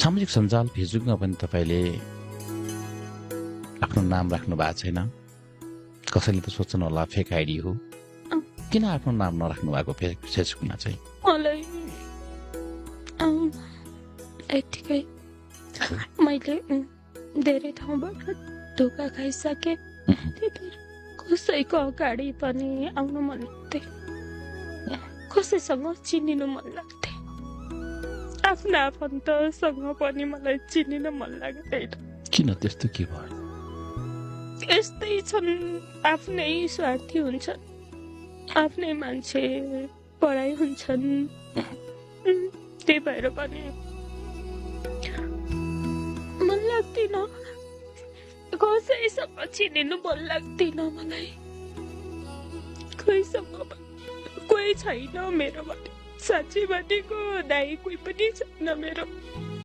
सामाजिक सञ्जाल फेसबुकमा पनि तपाईँले आफ्नो नाम राख्नु भएको छैन। कसैले त सोच्छन् होला फेक आइडी हो। किन आफ्नो नाम नराख्नु भएको फेसबुकमा चाहिँ? मलाई यतिकै मैले धेरै ठाउँबाट धोका खाइसकेँ। कसैको अगाडि पनि आउनु मन लाग्थ्यो, कसैसँग चिनिनु मन लाग्थ्यो, आफ्ना आफन्तसँग पनि मलाई चिनिन मन लाग्दैन। किन त्यस्तो के भयो? यस्तै छन्, आफ्नै स्वार्थी हुन्छन्, आफ्नै मान्छे पढाइ हुन्छन्। त्यही भएर पनि मन लाग्दैन, कसैसँग चिनिनु मन लाग्दैन मलाई। कोही छैन मेरो, साँच्चै भनेको दाइ कोही पनि छैन मेरो।